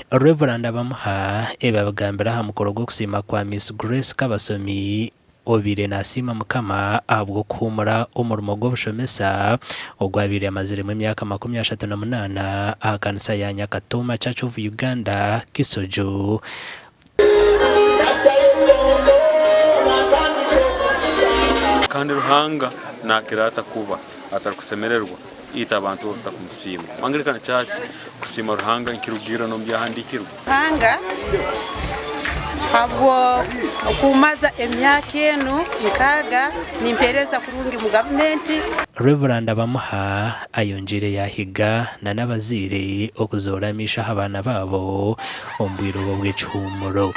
Rev. Abamuha ebi abigambire aha mukoro gw'okusiima kwa Miss Grace Kabasomi obaire nasiima Mukama ahabw'okuhuumura omurimo gw'obushomesa ogu abaire amaziremu emyaka 38 aha kanisa ya Nyakatooma Church of Uganda, Kisojo. Kandi Ruhanga nakira ata kuba atarikusemererwa itwe abantu obu tutakumusiima? Anglican Church kusiima Ruhanga nikirugirira n'omu byahandiikirwe. Ruhanga habw'okumaza emyaka enu nkaaga nimpeereza kurungi mu gavumenti. Rev. Bamuha ayongyeire yaahiga na n'abazaire okuzoora amaisho aha baana baabo omu bwire obu obw'ekihuumuro.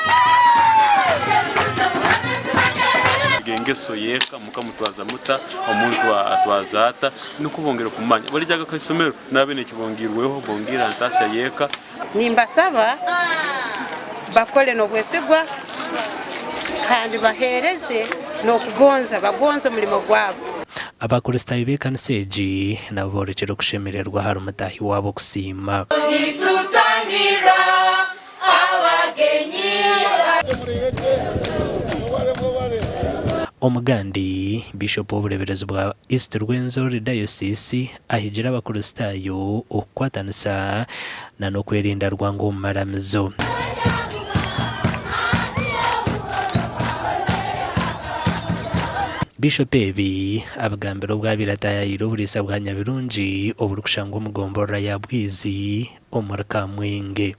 Engeso y'eka mukamutwaza muta, omuntu atwaza ata, nikwo bongere kumanya. Barijaaga aha isomero naaba baine ekibongiirweho bongiire aha ntaasya y'eka. Nimbasaba bakole n'obwesigwa kandi baheereze n'okugonza, bagonze omulimo gwabo. Abakristaayo b'ekanisa egi nabo boorekire okushemererwa ahari mutaahi waabo okusiima. Omugandi, Bishop w'obureeberezi bwa East Rwenzori Diocese ahigire abakristaayo okukwatanisa na n'okwerinda rwango omu maramizo. Bishop ebi abigambire obu abaire ataayaayire oburiisa bwa Nyabirungi oburikushangwa omu gomborora ya Bwizi omuri Kamwenge.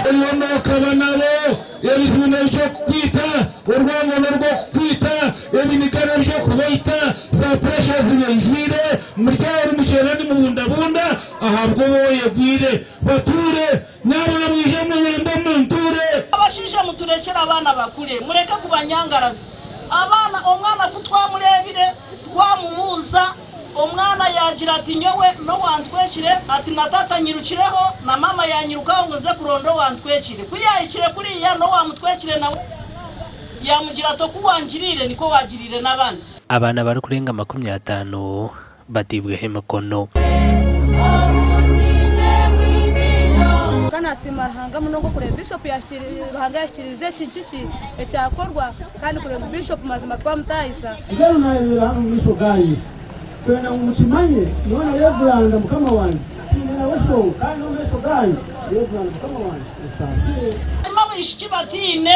Oriyo nookaba nabo, ebizibu n'eby'okukwita, orwango n'orw'okukwita, ebiniga n'eby'okubaita, za puresha zibaijwire, muri aho nimugyenda nimubundabunda ahabw'obu oyegwire. Batuure, nyabura mwije mubumbe muntuure. Abashaija muturekyere abaana bakure, mureke kubanyangaraza. Abaana, omwana ku twamureebire twamubuuza, Omwana yaagira ati, Nyowe n'owantwekire, ati, Na tata anyirukireho, na maama yaanyirukaho ngu nze kuronda owantwekire. Ku yaahikire kuriya, n'owaamutwekire nawe yaamwanga, yaamugira ati, Oku wangiriire, nikwo waagiriire n'abandi. Abaana barikurenga 50 bateibweho emikono. Ka nasiima Ruhanga munonga okureeba Bishop Ruhanga yahikiriize ekintu ki ekyakorwa kandi kureeba ngu Bishop mazima twamutaahisa. Mbwenu naayemerera hanu omu maisho gaanyu, kwenda ngu mukimanye, nyowe na Revuranda mukama wangye twine nawe enshonga, kandi n'omu maisho gaanyu Revuranda mukama wangye onsaasire. Harimu abaishiki bataine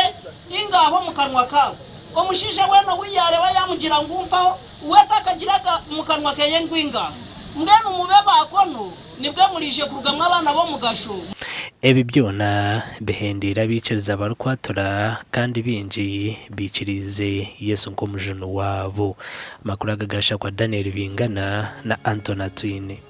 ingaaho omu kanwa kaabo. Omushaija weena ou yaareeba yaamugira ngu mpaho, we takagiraga mu kanwa keye ngu ingaaho. Mbwenu mube baakono, nibwo muriije kurugamu abaana b'omugasho. Ebi byona bihendeire abaikiriza barikwatura kandi baingi baikiriize Yesu nk'omujuni waabo. Amakuru aga gashakwa Daniel Bingana na Anthony Atwine.